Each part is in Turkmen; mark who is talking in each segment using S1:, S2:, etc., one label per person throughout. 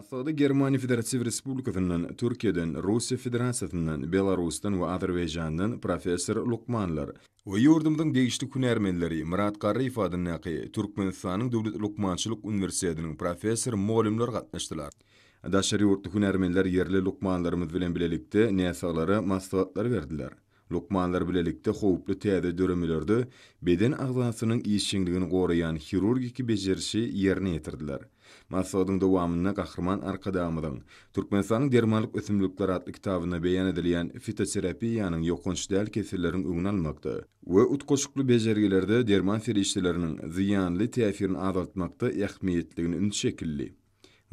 S1: Maslahata Germaniýa Federatiw Respublikasyndan, Türkiýeden, Russiýa Federasiýasyndan, Belarusdan we Azerbaýjandan professor lukmanlar we ýurdumyzyň degişli hünärmenleri, Myrat Garryýew adyndaky Türkmenistanyň Döwlet lukmançylyk uniwersitetiniň professor-mugallymlary gatnaşdylar. Daşary ýurtly hünärmenler ýerli lukmanlarymyz bilen bilelikde näsaglara maslahatlar berdiler. Lukmanlar bilelikde howply täze döremelerde beden agzasynyň işjeňligini goraýan hirurgiki bejerişi ýerine ýetirdiler. Maslahatyň dowamynda Gahryman Arkadagymyzyň Türkmenistanyň dermanlyk ösümlikleri atly kitabynda beýan edilýän fitoterapiýanyň ýokanç däl keselleriň öňüni almakda we utgaşykly bejergilerde derman serişdeleriniň zyýanly täsirini azaltmakda ähmiýetligine üns çekildi.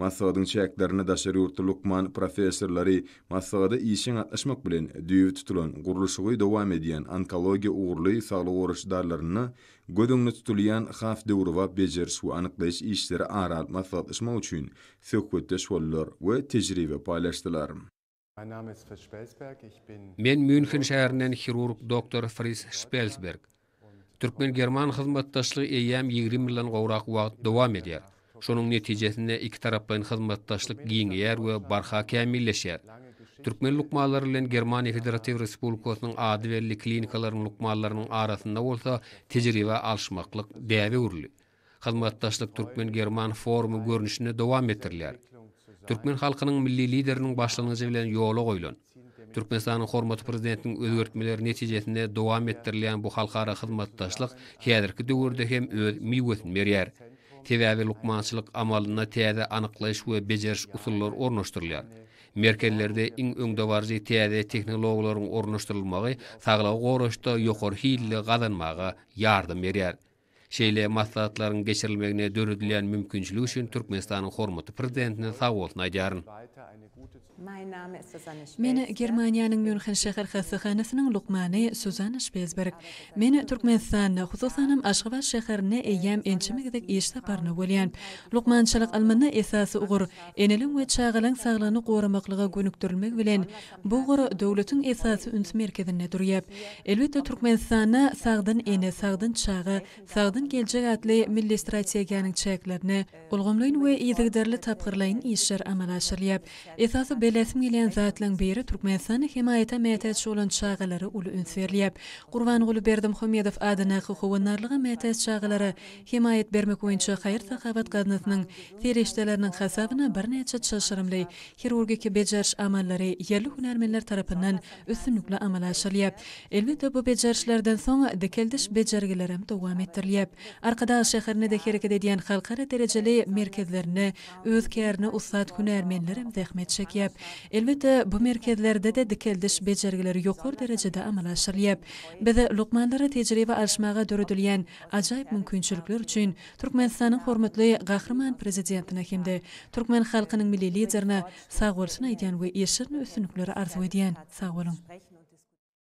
S1: Maslahatyň çäklerinde daşary ýurtly lukman professorlary maslahata işjeň gatnaşmak bilen, düýbi tutulan, gurluşygy dowam edýän onkologiýa ugurly saglygy goraýyş edarlarynda göz öňünde tutulýan has döwrebap bejeriş we anyklaýyş işleri ara alyp maslahatlaşmak üçin söhbetdeş boldular we tejribe paýlaşdylar.
S2: Men Mýunhen şäherinden hirurg doktor Fris Şpelsberg. Türkmen-german hyzmatdaşlygy eýýäm 20 ýyldan gowrak wagt dowam edýär. Şonuň netijesinde ikitaraplaýyn hyzmatdaşlyk giňeýär we barha kämilleşýär. Türkmen lukmanlary bilen Germaniýa Federatiw Respublikasynyň ady belli klinikalaryň lukmanlarynyň arasynda bolsa tejribe alyşmaklyk däbe öwrüldi. Hyzmatdaşlyk türkmen-german forumy görnüşinde dowam etdirilýär. Türkmen halkynyň Milli Lideriniň başlangyjy bilen ýola goýlan, Türkmenistanyň hormatly Prezidentiniň özgertmeleri netijesinde dowam etdirilýän bu halkara hyzmatdaşlyk häzirki döwürde hem öz miwesini berýär. Sebäbi lukmançylyk amalynda täze anyklaýyş we bejeriş usullary ornaşdyrylýar. Merkezlerde iň öňdebaryjy täze tehnologiýalaryň ornaşdyrylmagy saglygy goraýyşda ýokary hilli gazanmaga ýardam berýär. Şeýle maslahatlaryň geçirilmegine döredilýän mümkinçilik üçin Türkmenistanyň hormatly Prezidentine sagbolsun aýdýaryn.
S3: Men Germaniýanyň Mýunhen şäher hassahanasynyň lukmany Suzanna Şpezberg. Men Türkmenistanda, hususanam Aşgabat şäherinde eýýäm ençeme gezek iş saparynda bolýan. Lukmançylyk ylmynda esasy ugur eneliň we çagalaň saglygyny goramaklyga gönükdirilmegi bilen, Bu ugur döwletiň esasy üns merkezinde durýar. Elbetde, Türkmenistanda Sagdyn ene, sagdyn çaga, sagdyn geljek atly milli strategiýanyň çäklerinde ulgamlaýyn we yzygiderli tapgyrlaýyn işler amala aşyrylýar. Esasy belläsim gelýän zatlaryň biri Türkmenistanda hemaýata mätäç bolan çagalara uly üns berilýär. Gurbanguly Berdimuhamedow adyndaky Howandarlyga mätäç çagalara hemaýat bermek boýunça haýyr-sahawat gaznasynyň serişdeleriniň hasabyna birnäçe çylşyrymly Hirurgiki bejeriş amallary ýerli hünärmenler tarapyndan üstünlikli amala aşyrylýar. Elbetde, bu bejerişlerden soň dikeldiş bejergilerem dowam etdirilýär. Arkadag şäherinde-de hereket edýän halkara derejeli merkezlerinde öz kärine ussat hünärmenlerem zähmet çekýär. Elbetde, bu merkezlerde-de dikeldiş bejergileri ýokary derejede amala aşyrylýar. Biz lukmanlara tejribe alyşmaga döredilýän ajaýyp mümkinçilikler üçin Türkmenistanyň hormatly Gahryman Prezidentine hem-de türkmen halkynyň Milli Liderine sagbolsun aýdýan we işlerinde üstünlikleri arzuw edýän. Sag boluň!